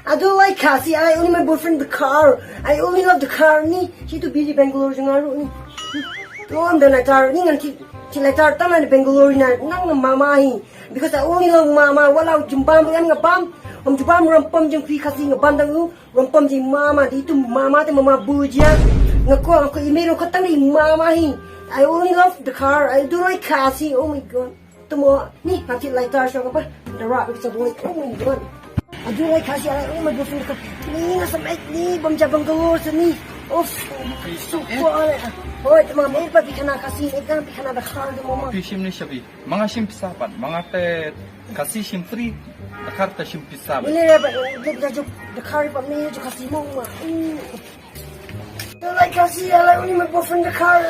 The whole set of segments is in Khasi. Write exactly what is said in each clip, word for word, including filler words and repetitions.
I don't like Khasi. I only my boyfriend the car. I only love the car. Ni, shi tu busy Bangalore jong nga ruh ni. Tu am da lighter ni ngan ti ti lighter tang na Bangalore na nang na mama hi. Because I only love mama. Wala jum bam em nga bam. Am jum bam ram pam jong phi Khasi nga bam dang u. Ram pam jong mama di tu mama te mama bu jia. Nga ko nga ko email ko tang di mama hi. I only love the car. I don't like Khasi. Oh my god. Tamo ni hati lighter sha ka pa. Dara ka sa boy. Oh my god. Adu lai Khasi ala oh my god. Ni na sa mai ni bam jabang go sa ni. Of. So ko ala. Oi tamo mai pa bikana Khasi ni kan bikana da khar de mama. Phi shim ni shabi. Manga shim pisa pat. Manga te Khasi shim free. Dakhar te shim pisa pat. Ni le ba jok jok dakhar pa ni jok Khasi mama. Adu lai Khasi ala oh my boyfriend dakhar.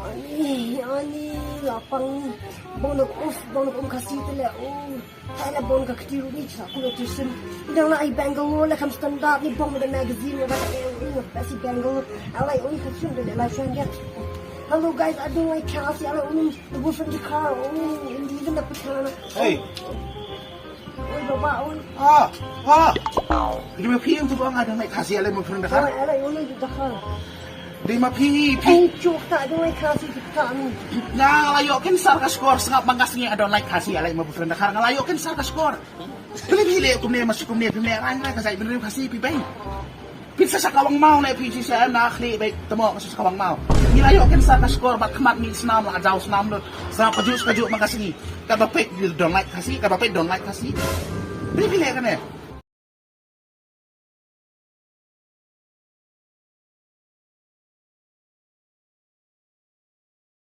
Ani, ani, lapang. Bang nak uf, bang nak um Khasi tu le. Oh, hai la bang ka ketiru ni sa aku lo tusun. Dang la ai Bangalore la kam stand up ni bang da magazine la ka eh oh basi Bangalore. Alai oh ni Khasi tu le la shuan dia. Hello guys, I don't like Khasi. Alai oh ni the boyfriend the car. Oh, ini kan dapat sana. Hey. Oi baba oi. Ah, ah. Dei ma phi ym tip ba nga don't like Khasi, I like my friend dakhar. Oi, I like only the dakhar. Dei ma phi, phi. Ai chuk ta don't like Khasi kita ni. Nga la ïoh cancer ka skor sngap bang ka sngi I don't like Khasi, I like my friend dakhar. Nga la ïoh cancer ka skor. Phi phi leh kumne ma shu kumne phi leh rang rang ka sai phi Khasi phi bang. Phi sa sa kawang mau ne phi si sa na khli bang tamo ka sa sa kawang mau. Ngi la ïoh cancer ka skor bad khmat mi snam la jaw snam lut. Sa ka ju ka ju ma ka sngi. Ka ba pek don't like Khasi, ka ba pek don't like Khasi. Phi phi leh kane.